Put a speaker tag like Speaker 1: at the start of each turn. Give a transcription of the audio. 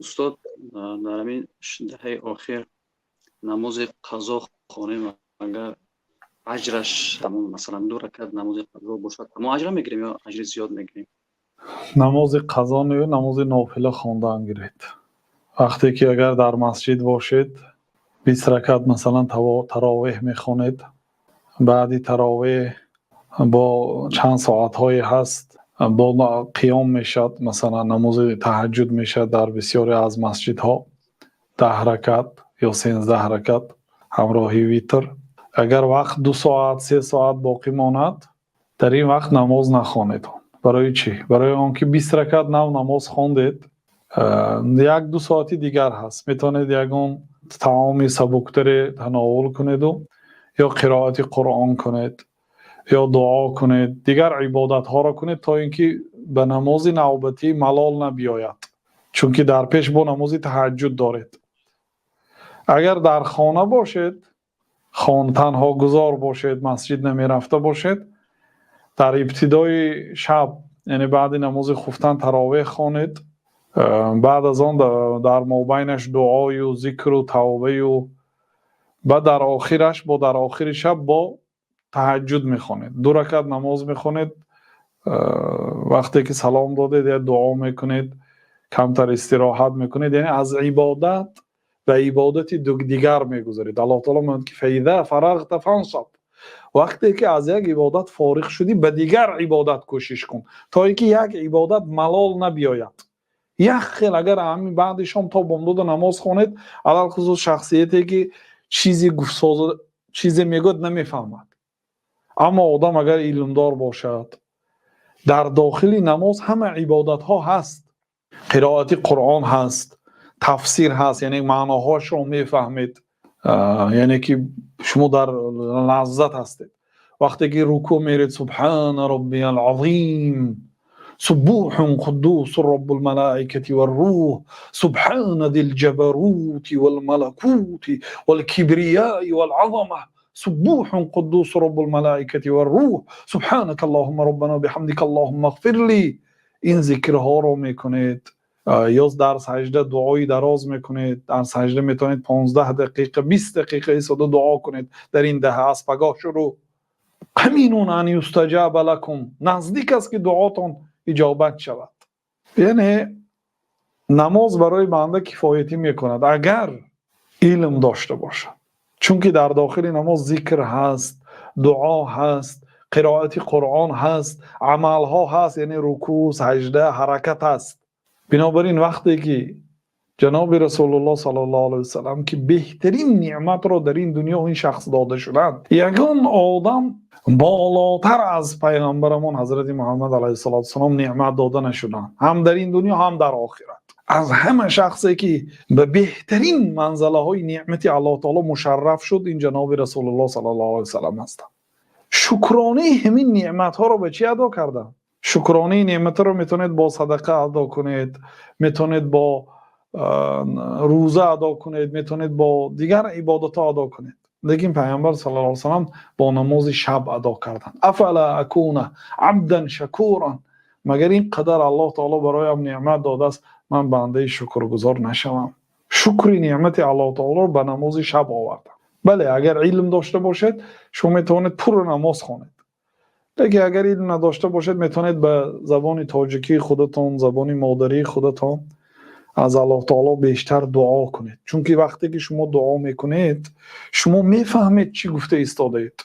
Speaker 1: Устод, дар ҳамин даҳаи охир намози қазо хонем, агар аҷраш ҳамон, масалан, ду ракат намози қазо бошад, ҳамон аҷра мегирем ё аҷри зиёд мегирем?
Speaker 2: Намози қазо не, намози нофила хондан гиред. Вақте ки агар дар масҷид бошед, 20 ракат, масалан, таровеҳ мехонед, баъди таровеҳ бо чанд соатҳое ҳаст, бо қиём мешавад, масалан, намози таҳаҷҷуд мешавад. Дар бисёре аз масҷидҳо 10 ракат ё 13 ракат ҳамроҳи витр. Агар вақт 2 соат, 3 соат боқӣ монад, дар ин вақт намоз нахонед. Барои чӣ? Барои он ки 20 ракат нав намоз хондед, як-ду соати дигар ҳаст, метавонед ягон таоми сабуктаре тановул кунеду ё қироати Қуръон кунед, ё дуо кунед, дигар ибодатҳоро кунед, то ин ки ба намози навбатӣ малол набиёяд, чунки дар пеш бо намози таҳаҷҷуд доред. Агар дар хона бошед, танҳогузор бошед, масҷид намерафта бошед, дар ибтидои шаб, яъне баъди намози хуфтан, таровеҳ хонед, баъд аз он дар мобайнаш дуою зикру тавбаю, баъд дар охираш бо дар охири шаб бо таҳаҷҷуд мехонед, ду ракат намоз мехонед. Вақте ки салом додед, як дуо мекунед, камтар истироҳат мекунед, яъне аз ибодат ба ибодати дигар мегузаред. Аллоҳ таоло мегӯяд ки فإذا فرغت فانصب. Вақте ки аз як ибодат фориғ шудӣ, ба дигар ибодат кӯшиш кун, то ин ки як ибодат малол набиёяд. Як хел агар ҳамин баъди шом то бомдода намоз хонед, алалхусус шахсияте ки чизе гуфтсоз, чизе мегӯяд, намефаҳмад. Аммо одам агар илмдор бошад, дар дохили намоз ҳама ибодатҳо ҳаст, қироати Қуръон ҳаст, тафсир ҳаст, яъне маъноҳоашро мефаҳмед, яъне ки шумо дар лаззат ҳастед. Вақте ки рукӯъ меред, سبحان ربي العظيم، سبوح قدوس رب الملائكة والروح، سبحان ذي الجبروت والملكوت والكبرياء والعظمة، سبوح قدوس رب الملائكة والروح، سبحانك اللهم ربنا وبحمدك اللهم اغفر لي. Ин зикрҳоро мекунед ё дар саҷда дуои дароз мекунед. Дар саҷда метавонед 15 дақиқа, 20 дақиқа истода дуо кунед. Дар ин даҳа аз пагоҳ шурӯъ, قمن أن يستجاب لكم, наздик аст ки дуотон иҷобат шавад. Яъне намоз барои банда кифоятӣ мекунад, агар илм дошта бошад, чунки дар дохили намоз зикр ҳаст, дуо ҳаст, қироати Қуръон ҳаст, амалҳо ҳаст, яъне рукӯъ, саҷда, ҳаракат ҳаст. Бинобар ин вақте ки ҷаноби Расулуллоҳ саллаллоҳу алайҳи васалам, ки беҳтарин неъматро дар ин дунё ин шахс дода шуданд, ягон одам болотар аз пайғамбарамон ҳазрати Муҳаммад алайҳиссалоту вассалом неъмат дода нашуданд, ҳам дар ин дунё, ҳам дар охират. Аз ҳама шахсе ки ба беҳтарин манзалаҳои неъмати Аллоҳ таоло мушарраф шуд, ин ҷаноби Расулуллоҳ саллаллоҳу алайҳи васалам ҳастанд. Шукронаи ҳамин неъматҳоро ба чӣ адо карданд? Шукронаи неъматро метавонед бо садақа адо кунед, метавонед бо рӯза адо кунед, метавонед бо дигар ибодатҳо адо кунед, лекин Пайғамбар саллаллоҳу алайҳи васалам бо намози шаб адо карданд. أفلا أكون عبدا شكورا. Магар ин қадар Аллоҳ таоло бароям неъмат додааст, ман бандаи шукргузор нашавам? Шукри неъмати Аллоҳ таолоро ба намози шаб овардам. Бале, агар илм дошта бошед, шумо метавонед пурра намоз хонед, лекин агар илм надошта бошед, метавонед ба забони тоҷикии худатон, забони модарии худатон аз Аллоҳ таоло бештар дуо кунед, чунки вақте ки шумо дуо мекунед, шумо мефаҳмед, чӣ гуфта истодаед.